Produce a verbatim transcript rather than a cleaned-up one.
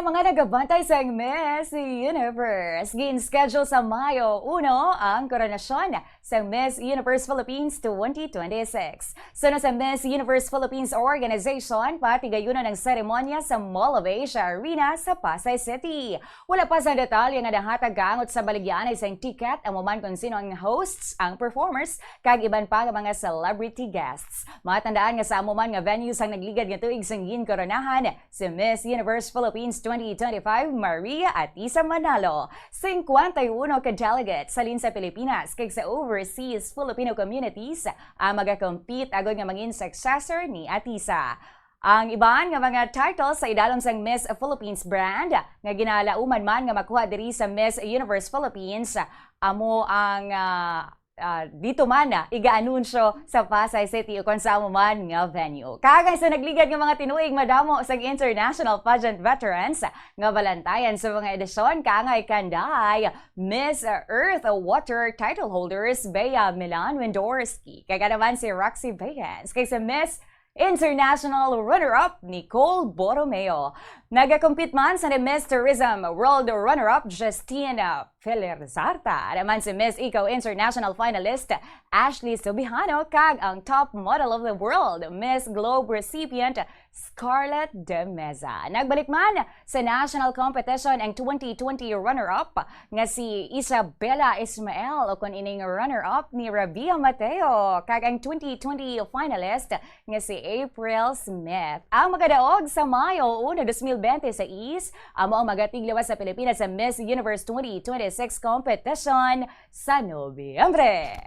Mga nagabantay sa Miss Universe, gin-schedule sa Mayo uno ang koronasyon sa Miss Universe Philippines twenty twenty-six. Suno sa Miss Universe Philippines Organization, patigayunon ang seremonya sa Mall of Asia Arena sa Pasay City. Wala pa sang detalye nga nahatag kaangot sa baligyaanay sang ticket, amo man kon sino ang hosts, ang performers, kag iban pa nga mga celebrity guests. Matandaan nga sa amo man nga venue sang nagligad nga tuig sang ginkoronahan si Miss Universe Philippines twenty twenty-five, Maria Atisa Manalo. Singkwenta y uno ka delegates halin sa Pilipinas kag sa overseas Filipino communities ang magakompete agod nga mangin successor ni Atisa. Ang iban nga mga titles sa idalom sang Miss Philippines brand nga ginalauman man nga makuha diri sa Miss Universe Philippines, amo ang, ah, ah, dito man, ah, iga-anunsyo sa Pasay City o kon sa amo man nga venue. Kag ang sa nagligad nga mga tinuig madamo sang international pageant veterans nga balantayan sa mga edisyon, kaangay kanday Miss Earth Water title holders Bea Milan Windorski, kag naman si Roxy Bayans, kag sa Miss International runner-up Nicole Borromeo. Nagakompete man sa Miss Tourism World runner-up Justine Filirzarta, naman si Miss Eco International finalist Ashley Subihano, kag ang Top Model of the World Miss Globe recipient Scarlett De Meza. Nagbalik man sa national competition ang twenty twenty runner-up nga si Isabella Ismael, o kon ining runner-up ni Rabia Mateo, kag ang twenty twenty finalist nga si April Smith. Ang magadaog sa Mayo uno, dos mil bente seis, amo ang magatiglawas sa Pilipinas sa Miss Universe twenty twenty-six competition sa Nobyembre.